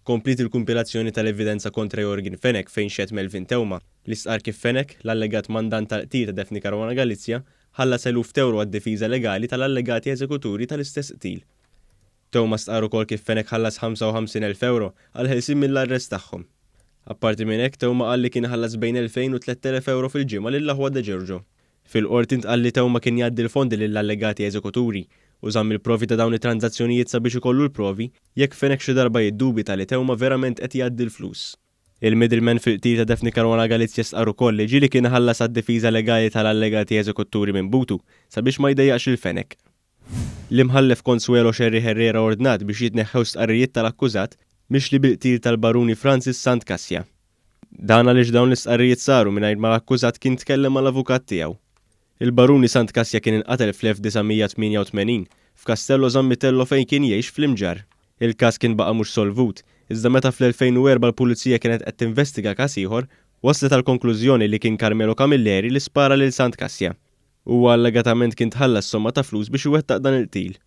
Kompliet il-kumpilazzjoni tal-evidenza kontra Yorgen Fenech fejn xehed Melvin Theuma, li stqarr kif Fenech, l-allegat mandant tal-qtil ta' Daphne Caruana Galizia, ħallas eluf t'ewro għad-difiża legali tal-allegati eżekuturi tal-istess qtil. Theuma stqarr ukoll kif Fenech ħallas 55,000 ewro għall-ħelsien mill-arrest tagħhom. Apparti minn hekk, Theuma qal li kien iħallas bejn 2,000 u 3,000 ewro fil-ġimgħa lill-aħwa Degiorgio. Fil-Qorti ntqal li Theuma kien jgħaddi l-fondi lill-allegati eżekuturi u żamm il-provi ta' dawn it-tranżazzjonijiet sabiex ikollu l-provi jekk Fenech xi darba jiddubita li Theuma verament qed jgħaddi l-flus. Il-middleman fil-qtil ta' Daphne Caruana Galizia stqarr ukoll li ġieli kien iħallas għad-difiża legali tal-allegati eżekuturi minn butu sabiex ma jdejjaqx lil Fenech. L-Imħallef Consuelo Scerri Herrera ordnat biex jitneħħew stqarrijiet tal-akkużat mixli bil-qtil tal-Baruni Francis Sant Cassia. Dan għaliex dawn l-istqarrijiet saru mingħajr ma l-akkużat kien tkellem mal-avukat tiegħu. Il-Baruni Sant Cassia kien inqatel fl-1988 f'Castello San Mitello fejn kien jgħix fl-Imġarr. Il-każ kien baqa' mhux solvut, iżda meta fl-2004 l-Pulizija kienet qed tinvestiga każ ieħor, waslet għall-konklużjoni li kien Carmelo Camilleri li spara lil Sant Cassia. Huwa allegatament kien tħallas somma ta' flus biex iwettaq dan il-qtil.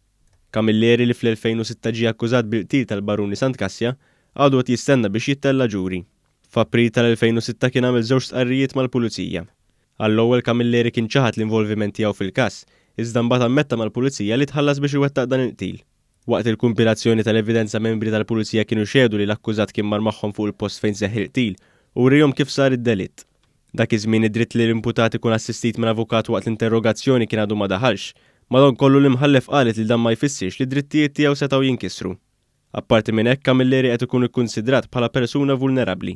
Camilleri li fl-2006 ġie akkużat bil-qtil tal-Baruni Sant Cassia, għadu qed jistenna biex jittella' ġuri. F'April tal-2006 kien għamel żewġ stqarrijiet mal-Pulizija. Għall-ewwel Camilleri kien ċaħad l-involviment tiegħu fil-każ, iżda mbagħad ammetta mal-Pulizija li tħallas biex iwettaq dan il-qtil. Waqt il-kumpilazzjoni tal-evidenza membri tal-Pulizija kienu xehdu li l-akkużat kien mar magħhom fuq il-post fejn seħħ il-qtil u wriehom kif sar id-delitt. Dak iż-żmien id-dritt li l-imputat ikun assistit minn avukat waqt l-interrogazzjoni kien għadu ma daħalx, madankollu l-Imħallef qalet li dan ma jfissirx li d-drittijiet tiegħu setgħu jinkisru. Apparti minn hekk, Camilleri qed ikun ikkunsidrat bħala persuna vulnerabbli.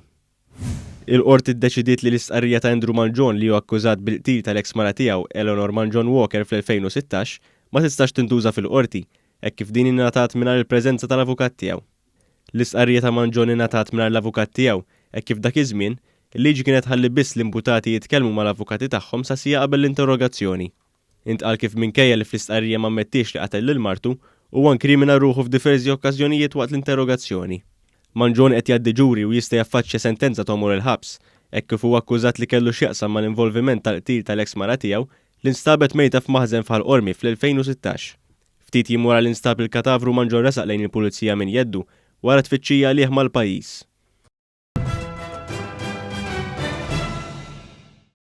Il-Qorti ddeċidiet li l-istqarrija ta' Andrew Mangion li hu akkużat bil-qtil tal-eks mara tiegħu Eleanor Mangion Walker fl-2016 ma tistax tintuża fil-Qorti hekk kif din ingħatat mingħajr il-preżenza tal-avukat tiegħu. L-istqarrija ta' Mangion ingħatat mingħajr l-avukat tiegħu hekk kif dak iż-żmien, il-liġi kienet tħalli biss l-imputati jitkellmu mal-avukati tagħhom sa siegħa qabel l-interrogazzjoni. Intqal kif minkejja li fl-istqarrija m'ammettiex li qatel lil martu, huwa inkrimina ruħu f'diversi okkażjonijiet waqt l-interrogazzjoni. Mangione qed jgħaddi ġuri u jista' jaffaċċja sentenza t'għomor il-ħabs, hekk kif huwa akkużat li kellu x'jaqsam mal-involviment tal-qtil tal-eks mara tiegħu li nstabet mejta f'maħżen f'Ħal Qormi fl-2016. Ftit jiem wara li nstab il-katavru Mangione resaq lejn il-Pulizija minn jeddu wara tfittxija għalih mal-pajjiż.